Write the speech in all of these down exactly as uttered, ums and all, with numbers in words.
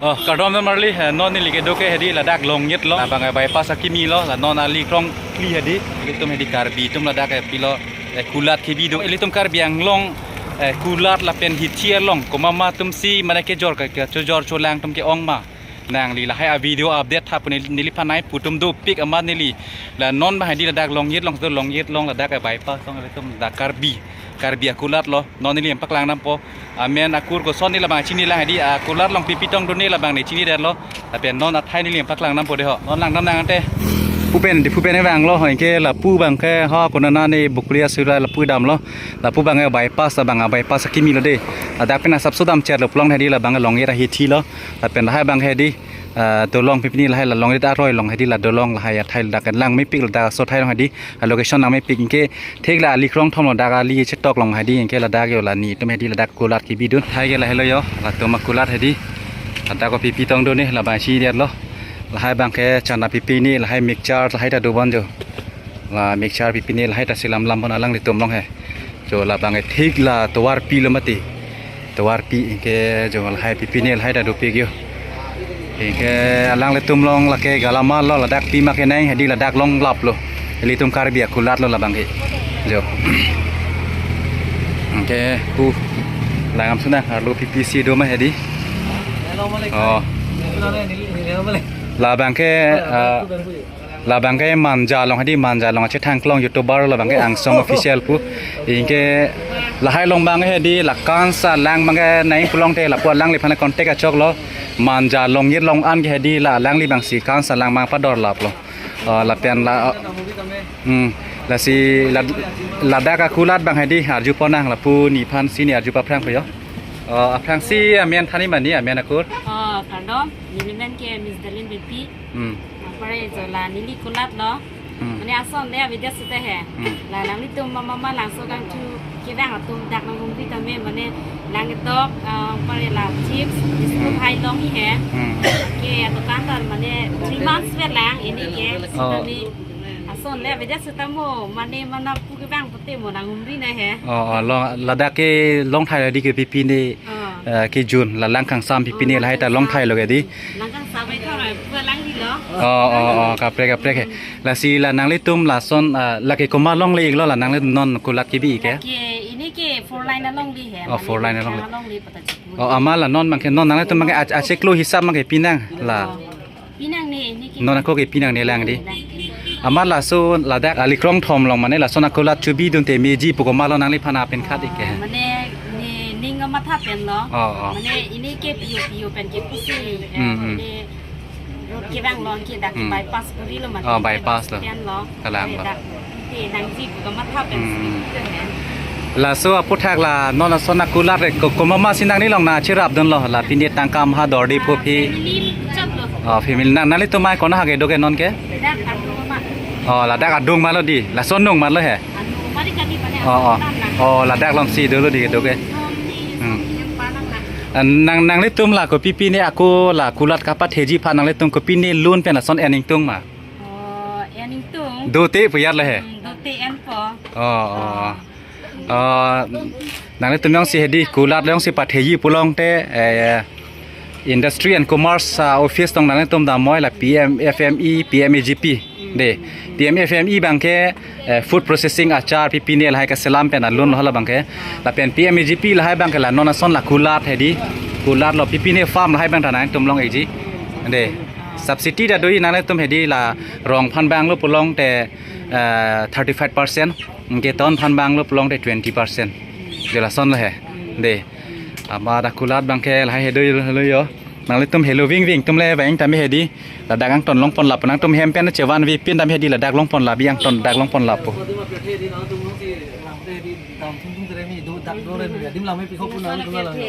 Oh, kardom marli, eh, non neli kedo ke hedi ladak Longnit along, labang bypass akimi lo, la non ali krongkli hedi, ilitum hedi Karbi atum ladak, eh, pilo, eh, kulat kebi do, ilitum Karbi Anglong, eh, kulat lapen hithi along, komat atum si mane kejor ke, kechojor cholang atum ke-ong ma. Nangli lahai a video update tha pu neli, neliphan nangpu atum dopik amat neli. La non abang hedi ladak Longnit along do, Longnit along ladak, eh, bypass along ilitum dak Karbi, Karbi akulat lo. Non neli nangpaklang dampo. Amen akur koson ne labang chinilang hedi, ah, kulat along pipi tong do ne labang ne chinidetlo. Lapen non athai neli nangpaklang dampo dei ho. Non langdam nang ante. Pu pen, di pu pen vanglo ho, anke lapu abang ke ho konana ne Bokolia sura lapu damlo. Lapu abang ke bypass, labang bypass akimi lo dei. Ladak pen asapso damchet lo pu along hedi labang Longnit ahithi lo. Lapen lahai abang hedi, ah, dolong pipi ne lahai la Longnit aroi along hedi la dolong lahai athai ladak langmepik ladak aso athai along hedi. A location nangmepik, anke thik la ali krongthom lo, dak ali chetok along hedi, anke ladak yo la netum hedi ladak kulat kebi dun. Hai ke lahelo yo, latum akulat hedi. Ladak ko pipi tong do ne, labang chinidetlo. Lahai abang ke chana pipi ne, lahai mixture, lahai ta do bon jo. La mixture pipi ne, lahai ta si lam lam bon alanglitum along he. Jo labang ke thik la tovarpi lo mati. Tovarpi, anke jo lahai pipi ne lahai ta dopik yo. Anke alanglitum along lake galamar lo, ladak pima kenang hedi ladak longlap lo. Ilitum Karbi akulat lo labang ke. Jo. Anke pu langdam sunang arlo pipi si do ma hedi. Oh. Labang ke, ah, labang ke Manja along hedi, Manja along achethang kelong YouTuber labang ke Angsong Official pu. Anke lahai along abang hedi la kansa lang abang ke nang pu along te lapu alangliphan contact achok lo. Manja Longnit along an ke hedi la alangli abang si kansa lang abang padorlap lo. Ah, lapen la, hmm, lasi la, ladak akulat abang hedi arju ponnang, lapu nephan si ne arju paphrang po yo. Ah, aphrangsi amen than ne ma ne, amen akur. Oh, kardom. Neli men ke Miss Dalin Beypi. Hmm. Apar jo la neli kulat lo. Hmm. Mane ason le avedetsi te he. Hmm. La nanglitum mama ma langso kangthu kevang atum dak nanghumri tame, mane lang dok, ah, apar la chips, biscuit Hmm. hai long he. Hmm. Ke adukan ta mane three months ve lang ini ke. Oh. Sitame ason le avedetsi ta mo mane mana pu kevang pute mo nanghumri na he. Oh, oh, long, ladak kelong thai hedi ke pipi ne, Oh. eh, kejun, la lang kangsam pipi ne Oh, lahai ta long thai lo ke hedi. Lang kangsam ai thor ai pu lang di lo. Oh, oh, oh, kaprek, kaprek he. Lasi la nanglitum lason, ah, lake komat along le-iklo la nanglitum non kulat kebi ke? Lake ini ke four lane along le he. Oh, mane four lane along le. Along le pata chikun. Oh, amat la non abang ke, non nanglitum abang ke ach-, achiklo hisap abang ke pinang la. Oh. Pinang ne, ini ke. Non ako ke pinang ne lang hedi. Pinang. Amat laso ladak ali krongthom along mane lason akulat chubi dun te meji pu komat lo nangliphan pen khat-ik ke? Ah, mane ne ning kamatha pen lo. Oh, oh. Mane ini ke P O, P O pen ke pusi, eh, Hmm, hmm. mane road kevang along ke dak Hmm. bypass kuri lo mane. Oh, bypass lo. Pen lo. Kalang lo. Dak te nangji pu kamatha pen Hmm. si pen. Laso aputhak la non ason akulat re ko, komat ma si nangne along nangcherap dunlo, la pine tangka ma ha dordi phu phi. Family chot lo. Oh, family nang, nanglitum mai konat ha kedo ke non ke? Dak adung ma. Oh, ladak adung ma lo hedi. Lason nung ma lo he. Adung ma di kali pada Oh, oh. Adung ma. Oh, ladak along si dolo hedi kedo ke. Som ni, Hmm. som ni yang palang na. Ah, nang, nanglitum la kopi pine ako la kulat kapatheji aphan nanglitum kopine lun pen lason en ingtung ma? Oh, en ingtung. Dote pu ajat lo he. Hmm, dote enpo. Oh, oh. Ah. Ah, nanglitum jongsi hedi kulat jongsi patheji pulote, eh, Industry and Commerce, ah, Office along nanglitum damnoi la P M F M E, P M A G P. Dei, P M F M E abang ke, eh, food processing, achar, pipine lahai keselam pen alun lo hala abang ke. Lapen P M A G P lahai abang ke la non ason la kulat hedi. Kulat lo pipine farm lahai abang ta nangtum long-ikji. Dei, subsidy ta do-i, nanglitum hedi la rong aphan bang lo pulote, eh, thirty-five percent. Anke ton aphan bang lo pulote twenty percent. Jo lason lo he. Dei. Amat akulat abang ke lahai he do-i lo yo. Nanglitum helo vingving atum le vang tame hedi. Ladak angton longpon lap, nangtum hem pen chevan vi pin tame hedi ladak longpon lap, angton dak longpon lap po.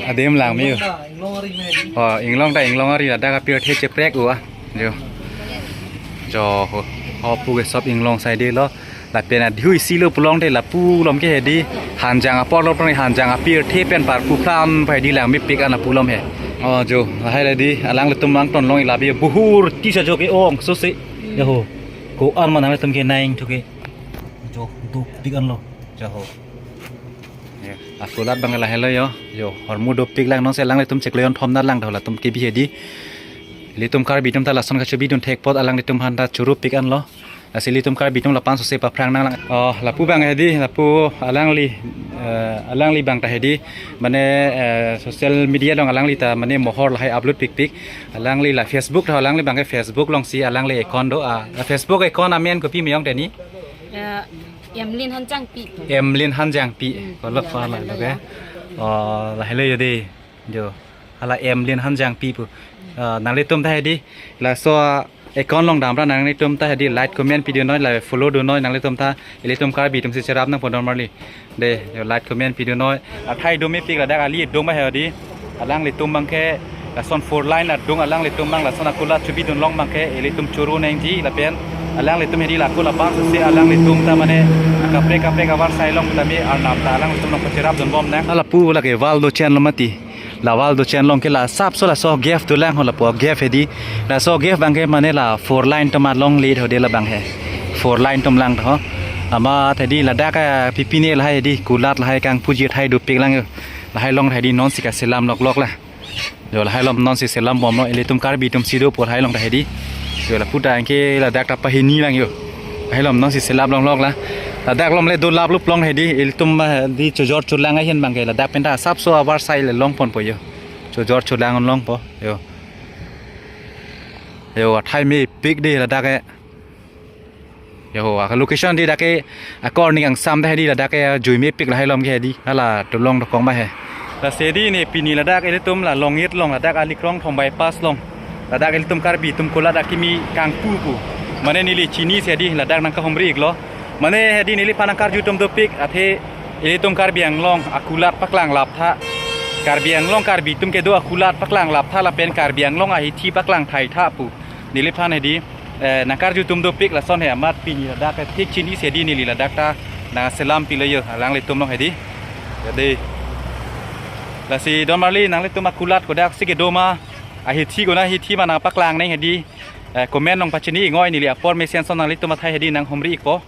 Adim lang me yo. Oh, inglong ta inglong ari ladak apirthe cheprek ua. Jo. Jo ho. Ho pu ke sop inglong sai dei lo. Lapen adhui si lo pulote lapu along ke hedi. Hanjang apor lo pulote hanjang apirthe pen parpu phram pa hedi lang mepik an lapu along he. Oh jo, lahai le hedi, alanglitum angton long-ik labi buhur tisa jo ke-ong so se. Ya ho. Ko-an ma nanglitum ke nang thu ke. Jo, dopik an lo. Ya ho. Akulat abang lahelo yo. Yo, hormu dopik lang, non si alanglitum cheklo-i-on thom nat lang, dak halatum kebi hedi. Ilitum Karbi atum ta lason kachobidun thek apot alanglitum aphan ta choro pik anlo. Lasi ilitum Karbi atum lapu-an sose paphrang nang lang. Oh, lapu abang hedi, lapu alangli, eh, alangli abang ta hedi. Mane, eh, social media along alangli ta mane mohor lahai upload pikpik. Alangli la Facebook ta, alangli abang ke Facebook along si alangli account do, ah, Facebook account amen kopi ma yong teni? Ya, Emlin Hanjangpi. Emlin Hanjangpi. Hmm, Kolok ya, pala lahelo lo ke. Ya. Oh, lahelo yo dei. Jo. Hala Emlin Hanjangpi pu. Ah, nanglitum ta hedi. Laso account along damra nanglitum ta hedi like, comment pidun noi, la follow dun noi nanglitum ta. Ilitum Karbi atum si cherap nangpo don marli. Dei, yo, like, comment pidun noi. Athai do mepik ladak ali do ma hedi. Alanglitum abang ke lason four lane adung alanglitum abang lason akulat chobidun long abang ke ilitum choro nangji lapen alanglitum hedi la akula abang sose alanglitum ta mane kaprek kaprek avarsai along tame arnam ta alanglitum along kacherap dunbom nang. Hala pu lake wall dochen lo mati. La wall dochen along ke la asapso laso gap dolang ho, lapu gap hedi. Laso gap abang ke mane la four lane atum along le ho dei labang he. Four lane atum lang ho. Amat hedi ladak, ah, pipine lahai hedi kulat lahai kangpuji athai dopik lang yo. Lahai along hedi non si kaselam loklok la. Jo, lahai along non si selambomlo, ilitum Karbi atum si dopo lahai along ta hedi. Jo, lapu ta anke ladak ta pahini lang yo. Lahai along non si selam longlok la. Ladak along le dolap lup long hedi, ilitum, ah, di chojor cholang ahin abang ke ladak pen ta asapso avarsai le longponpo yo. Chojor cholang longpo yo. Yo, athai mepik dei ladak ke. Yo, aka location di dak ke akorni kangsam ta hedi, ladak ke jui mepik lahai along ke hedi. Hala tolong dokong ma he. Lasi hedi ne pini ladak ilitum la Longit along ladak Alikrongthom bypass along. Ladak ilitum Karbi atum kulat akimi kangpu pu. Mane neli chinisi hedi ladak nangkahumri iklo. Mane hedi neliphan nangkarju atum dopik athe ilitum Karbi Anglong akulat paklang lap tha. Karbi Anglong Karbi atum kedo akulat paklang lap tha lapen Karbi Anglong ahithi paklang thai tha pu. Neliphan hedi, eh, nangkarju atum dopik lason he amat pini ladak ke thik chinisi hedi neli ladak ta nangselam pilo yo alanglitum along hedi. Ya dei. Lasi don marli nanglitum akulat kodak si kedo ma ahithi kona ahithi ma nangpaklang nang hedi. Eh, comment along pachini ingoi neli apor mesen ason nanglitum athai hedi nanghumri ikpo.